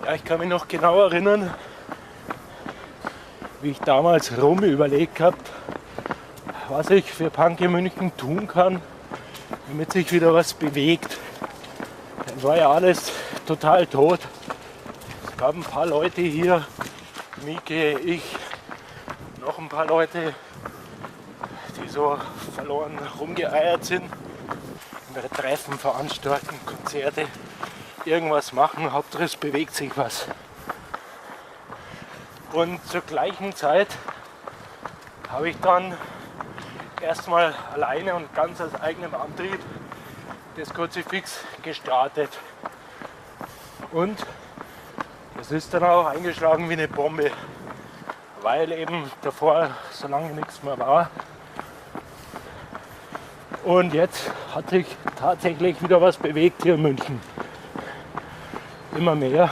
Ja, ich kann mich noch genau erinnern, wie ich damals rum überlegt habe, was ich für Punk in München tun kann, damit sich wieder was bewegt. Es war ja alles total tot. Es gab ein paar Leute hier, Mieke, ich, noch ein paar Leute, die so verloren rumgeeiert sind. Treffen veranstalten, Konzerte, irgendwas machen, Hauptsache es bewegt sich was. Und zur gleichen Zeit habe ich dann erstmal alleine und ganz aus eigenem Antrieb das Kruzifix gestartet. Und es ist dann auch eingeschlagen wie eine Bombe, weil eben davor so lange nichts mehr war. Und jetzt hat sich tatsächlich wieder was bewegt hier in München. Immer mehr.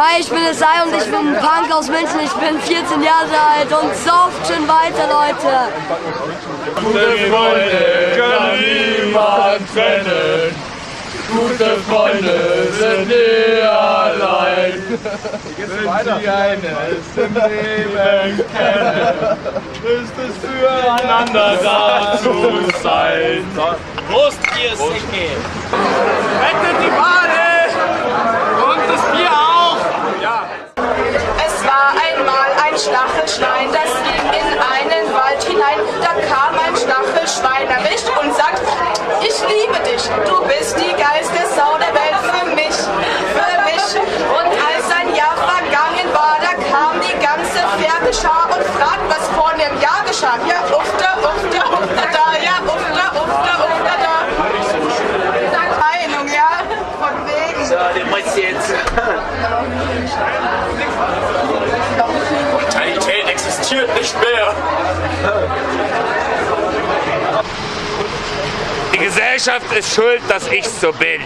Hi, ich bin Esai und ich bin Punk aus München. Ich bin 14 Jahre alt und sauft schön weiter, Leute. Gute Freunde kann niemand trennen. Gute Freunde sind nie allein. Wenn sie eines im Leben kennen, ist es füreinander da zu sein. Prost, ihr Säcke! Rettet die Wale! Und das Bier auch! Ja. Es war einmal ein Stachelschwein, das ging in einen Wald hinein. Da kam ein Stachelschwein erwischt und sagt, ich liebe dich, du bist die geilste Sau der Welt für mich, für mich. Und als ein Jahr vergangen war, da kam die ganze Pferdeschar und fragt, was vor einem Jahr geschah. Ja, ufte, ufte, ufte, da, ja, ufte, ufte, ufte, da. Meinung, ja, von wegen. So, den muss jetzt. Brutalität existiert nicht mehr. Die Gesellschaft ist schuld, dass ich so bin.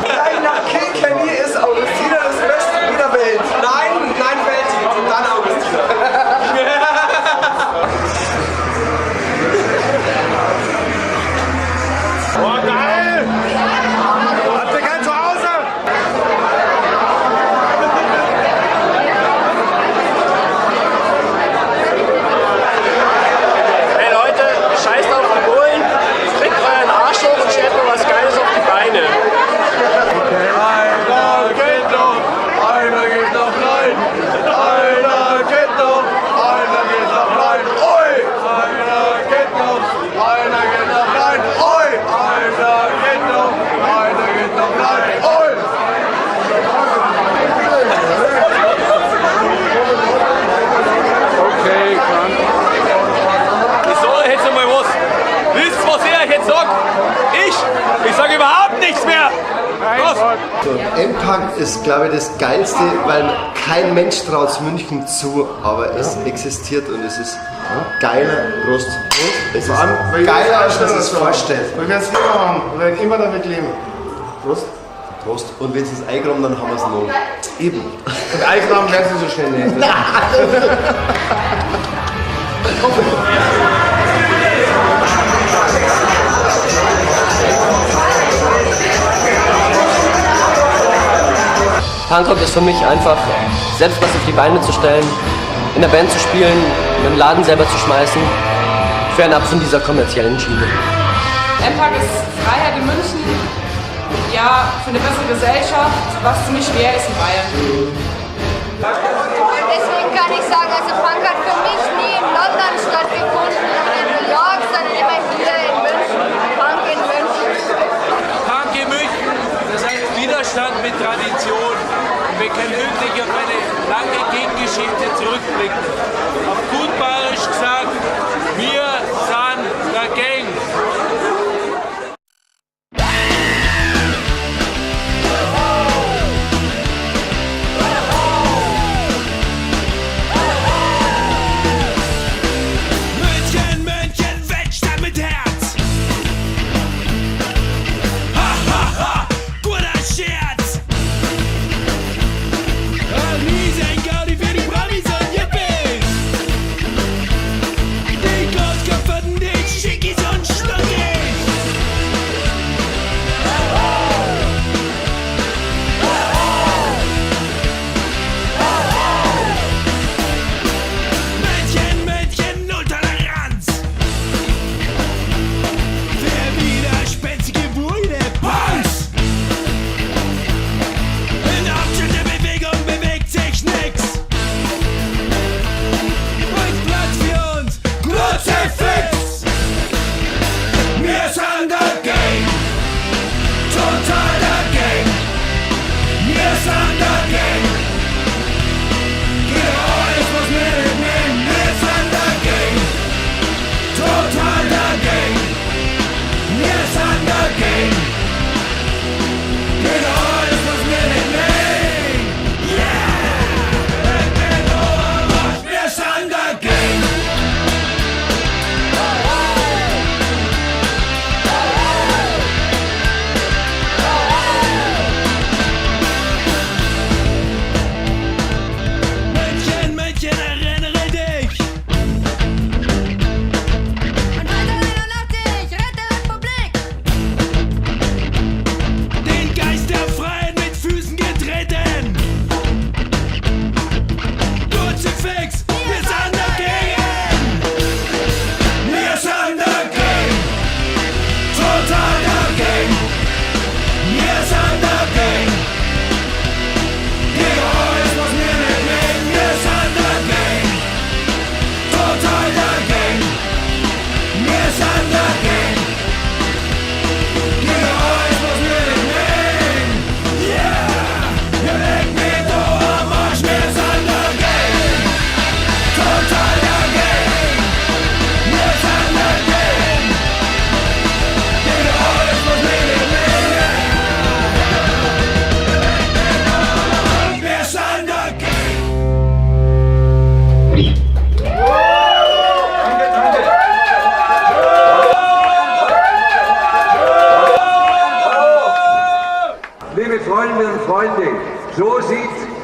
Nein, nach Kilkenny ist Augustiner das beste Bier der Welt. Nein, nein, Veltins und dann Augustiner. Oh, geil! Habt ihr kein Zuhause? Hey Leute, scheißt auf die Bullen, kriegt euren Arsch hoch und stellt mal was Geiles auf die Beine. Einer geht noch, einer geht noch rein. Einer geht noch, einer geht noch rein. Oi! Einer geht noch, einer geht noch rein. Oi! Einer geht noch, einer geht noch rein. Oi! Okay, kann. Ich sag euch jetzt einmal was. Wisst ihr, was ich euch jetzt sag? Ich sag überhaupt nichts mehr. Prost! M-Punk ist, glaube ich, das Geilste, weil kein Mensch traut München zu, aber es existiert und es ist geiler. Prost. Es ist geiler, als man sich vorstellt. Wir werden es immer haben, wir werden immer damit leben. Prost. Prost. Und wenn sie es eingraben, dann haben wir es noch. Eben. Und eingraben werden sie so schnell nicht. Punkrock ist für mich einfach, selbst was auf die Beine zu stellen, in der Band zu spielen, einen Laden selber zu schmeißen, fernab von dieser kommerziellen Schiene. M-Punk ist Freiheit in München, ja, für eine bessere Gesellschaft, was ziemlich schwer ist in Bayern. Und deswegen kann ich sagen, also Punk hat für mich nie in London stattgefunden oder in New York, sondern immer hier in München. Punk in München. Punk in München, das heißt Widerstand mit Tradition. Und wir können wirklich auf eine lange Gegengeschichte zurückblicken. Auf gut bayerisch gesagt, wir sind der Gang. München, München, Weltstadt mit Herz. Ha, ha, ha, guter Scherz. Ein riesen Gaudi für die Promis und Yuppies.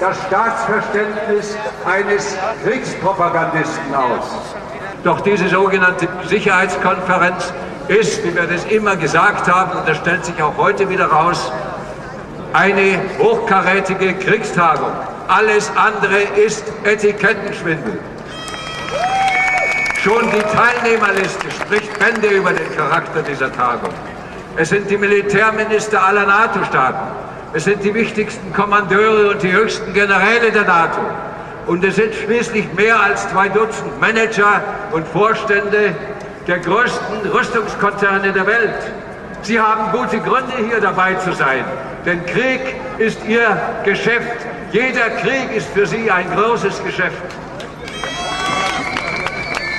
das Staatsverständnis eines Kriegspropagandisten aus. Doch diese sogenannte Sicherheitskonferenz ist, wie wir das immer gesagt haben, und das stellt sich auch heute wieder raus, eine hochkarätige Kriegstagung. Alles andere ist Etikettenschwindel. Schon die Teilnehmerliste spricht Bände über den Charakter dieser Tagung. Es sind die Militärminister aller NATO-Staaten. Es sind die wichtigsten Kommandeure und die höchsten Generäle der NATO. Und es sind schließlich mehr als 2 Dutzend Manager und Vorstände der größten Rüstungskonzerne der Welt. Sie haben gute Gründe, hier dabei zu sein. Denn Krieg ist ihr Geschäft. Jeder Krieg ist für sie ein großes Geschäft.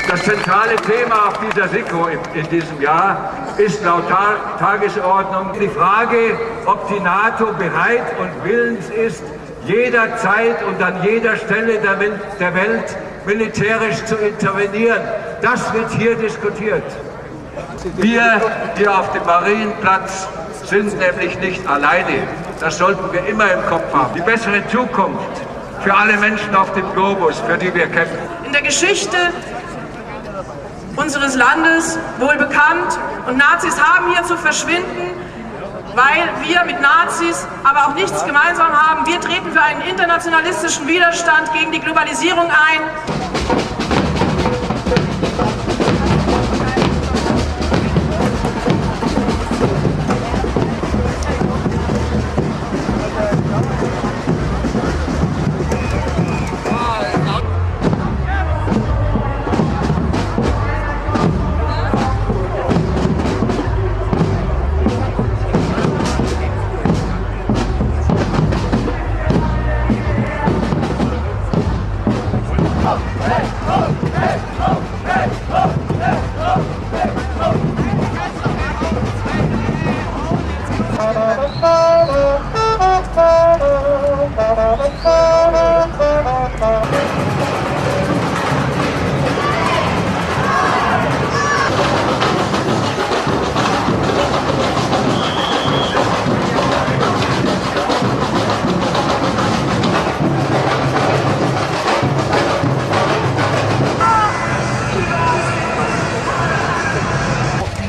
Das zentrale Thema auf dieser SIKO in diesem Jahr ist laut Tagesordnung die Frage, ob die NATO bereit und willens ist, jederzeit und an jeder Stelle der Welt militärisch zu intervenieren. Das wird hier diskutiert. Wir hier auf dem Marienplatz sind nämlich nicht alleine. Das sollten wir immer im Kopf haben. Die bessere Zukunft für alle Menschen auf dem Globus, für die wir kämpfen. In der Geschichte unseres Landes wohl bekannt, und Nazis haben hier zu verschwinden, weil wir mit Nazis aber auch nichts gemeinsam haben. Wir treten für einen internationalistischen Widerstand gegen die Globalisierung ein.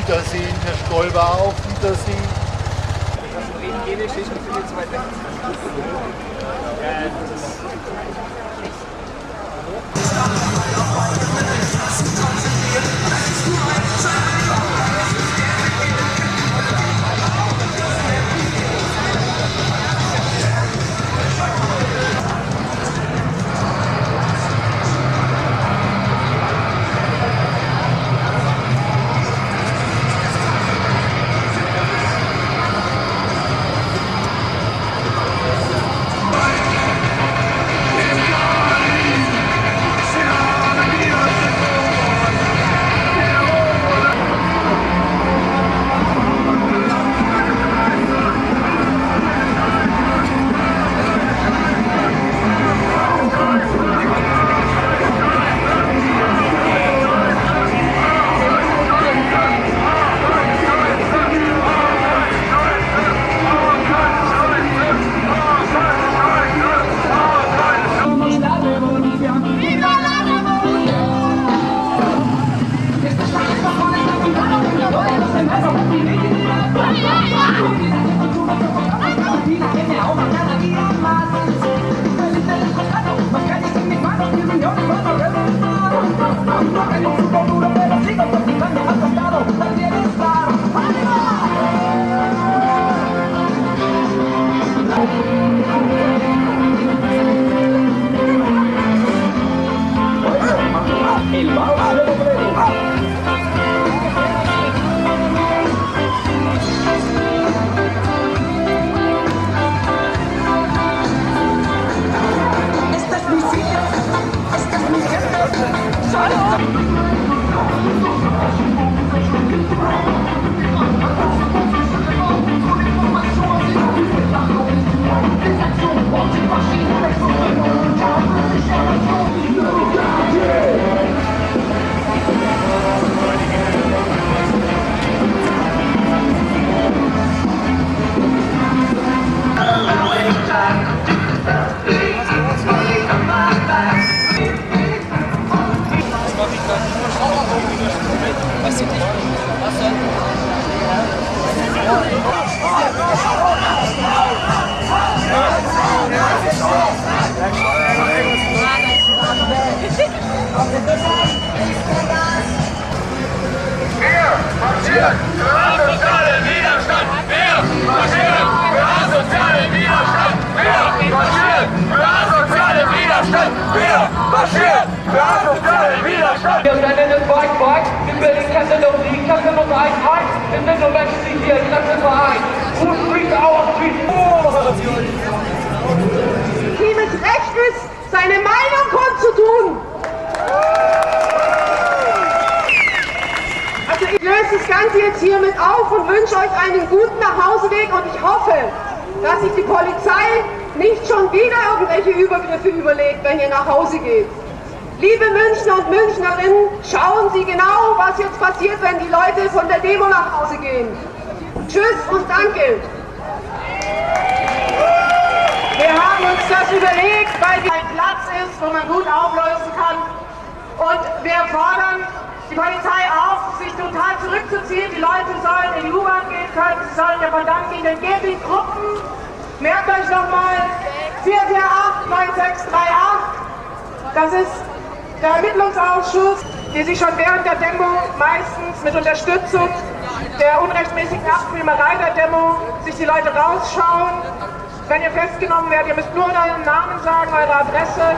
Wiedersehen, Herr Stolber, auf Wiedersehen. Esta es mi silla, esta es mi gente. Marschiert für asozialen Widerstand! Wir nennen es Bike Bike, wir bilden Kette um die Kette und Einheit. Wir sind nur Menschen, die hier Kräfte vereint. Who street our street? Ihm es recht ist, seine Meinung kundzutun. Also ich löse das Ganze jetzt hiermit auf und wünsche euch einen guten Nachhauseweg und ich hoffe, dass sich die Polizei nicht schon wieder irgendwelche Übergriffe überlegt, wenn ihr nach Hause geht. Liebe Münchner und Münchnerinnen, schauen Sie genau, was jetzt passiert, wenn die Leute von der Demo nach Hause gehen. Tschüss und danke. Wir haben uns das überlegt, weil ein Platz ist, wo man gut auflösen kann. Und wir fordern die Polizei auf, sich total zurückzuziehen. Die Leute sollen in die U-Bahn gehen können, sie sollen ja von dann gehen, dann geht in Gruppen. Merkt euch nochmal, 448 9638, das ist der Ermittlungsausschuss, die sich schon während der Demo meistens mit Unterstützung der unrechtmäßigen Abfilmerei der Demo sich die Leute rausschauen. Wenn ihr festgenommen werdet, ihr müsst nur euren Namen sagen, eure Adresse.